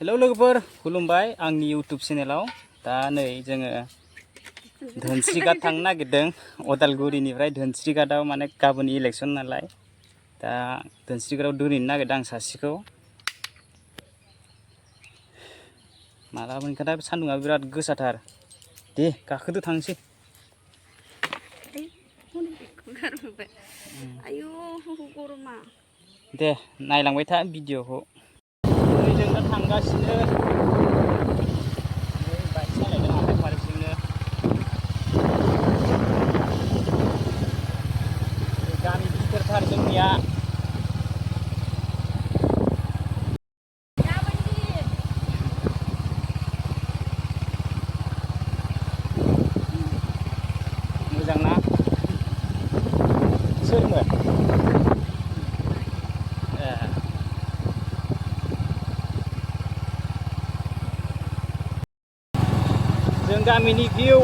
Hello लोगोफोर खुलुमबाय आंनि यूट्यूब चेनेलाव दा नै जोङो धोनस्री गाथ थांनो नागिरदों अदालगुरिनिफ्राय धोनस्री गाथाव माने गाबोन इलेक्शन नालाय दा धोनस्री गाथाव दोनहैनो नागिरदों आं सासेखौ माला मोनखा दा सान्दुंआ बिराद गोसाथार दे गाखोदो थांसै आयु गरमा दे नायलांबाय था भिडिअखौ जों दा थांगासिनो बाइक सालायदों आखाइ फारसेजोंनो गामि गिदिरथार जोंनिया मोजां ना सोरमोन जों गामिनि भिउ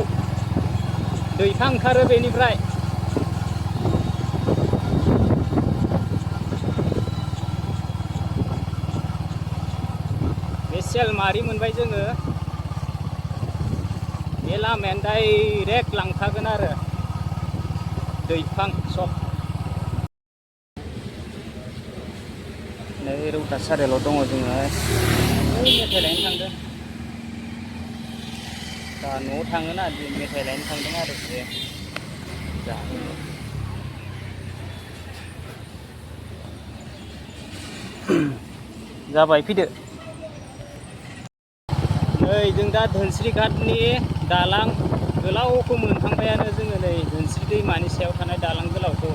दैफा ओंखारो बेनिफ्राय बे सेलमारि मोनबाय जोङो बे लामायानो डाइरेक्ट लांखागोन आरो दैफां सब नै रौता सारियाल' दङ जोङो मेथाइ लायनो थांदों दा न'आव थाङोना मेथाइ लायनो थांदों आरो बे जाहैनो जाबाय फैदो नै जों दा धोनस्री गाथनि दालां गोलावखौ मोनखांबायानो जोङो नै धोनस्री दैमानि सायाव थानाय दालां गोलावखौ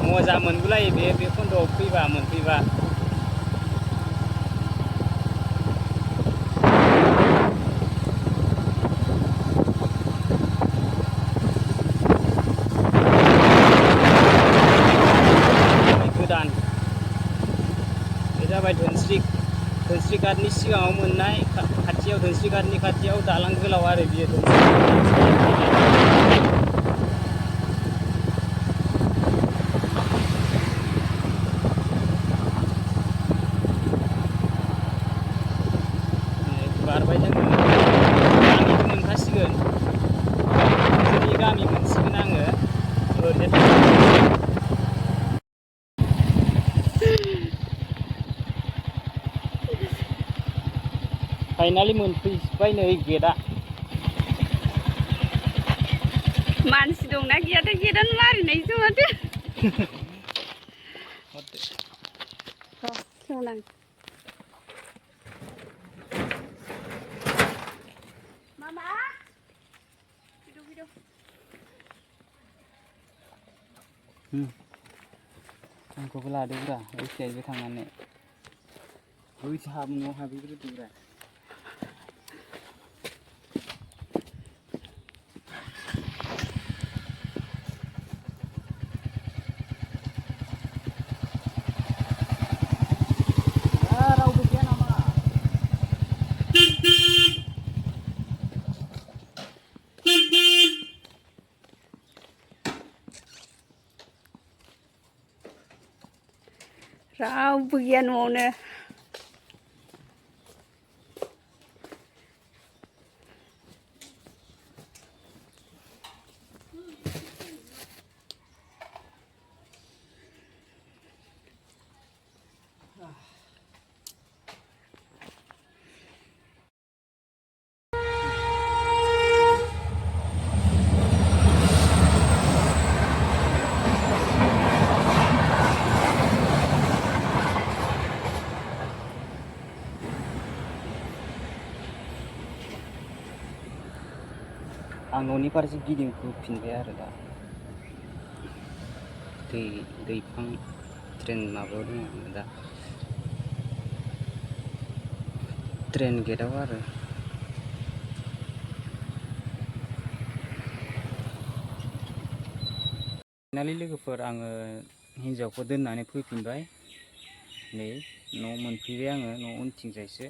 मजा मोनगुलायो बे खोन्दोआव फैबा मोनफैबा गोदान बे जाबाय धोनस्री गाथनि सिगाङाव मोननाय खाथियाव धोनस्री गाथनि खाथियाव दालां गोलाव आरो बियो बारबाय जोङो गामिखौ मोनखासिगोन जोंनि गामि मोनसिगोन आङो ओरैजाय फाइनालि मोनफैबाय नै गेटआ मानसि दंना गैयाथाय गेटआनो मारिनायसो माथो खेवनां मामा आंखौबो लादोब्रा ओइथिंजाय थांनानै बैथिं न'आव हाबहैग्रोदोब्रा रावबो गैया नामा रावबो गैया न'आवनो आं न'नि फारसे गिदिंबोफिनबाय आरो दा दैफां ट्रेन माबायाव दङ आङो दा ट्रेन गेटआव आरो फाइनालि लोगोफोर आङो हिन्जावखौ दोननानै फैफिनबाय नै न' मोनफैबाय आङो न' उनथिंजायसो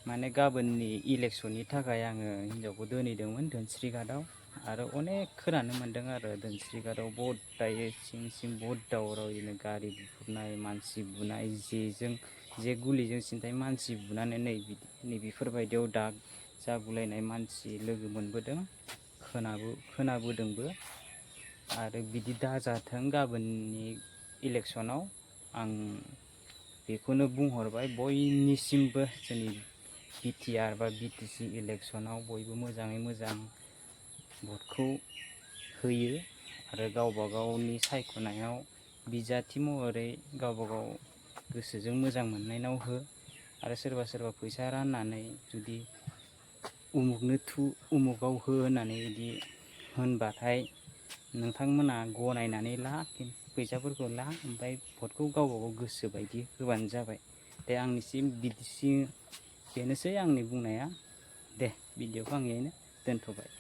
माने गाबोननि इलेक्शननि थाखाय आङो हिन्जावखौ दोनहैदोंमोन धोनस्री गाथआव आरो अनेक खोनानो मोन्दों आरो धोनस्रि गाथआव बहुद दायो सिं सिं बहुद दावराव बिदिनो गारि बुख्रुबनाय मानसि बुनाय जे गुलिजों सिन्थाय मानसि बुनानै नैबेफोरबायदियाव दा जागुलायनाय मानसि लोगो मोनबोदों खोनाबोदोंबो। आरो बिदि दाजाथों गाबोननि इलेक्सनाव आं बेखौनो बुंहरबाय बयनिसिमबो जोंनि BTR बा BTC इलेक्सनाव बयबो मोजाङै मोजां भटखौ होयो आरो गावबा गावनि सायख'नायाव बिजाथि महरै गावबा गाव गोसोजों मोजां मोननायनाव हो आरो सोरबा सोरबा फैसा राननानै जुदि उमुगाव हो होननानै बिदि होनबाथाय नोंथांमोना गनायनानै ला फैसाफोरखौ ला ओमफ्राय भटखौ गावबा गाव गोसो बायदि होबानो जाबाय। दे आंनिसिम बेनोसै आंनि बुंनाया। दे भिडिअखौ आं एहायनो दोनथ'बाय।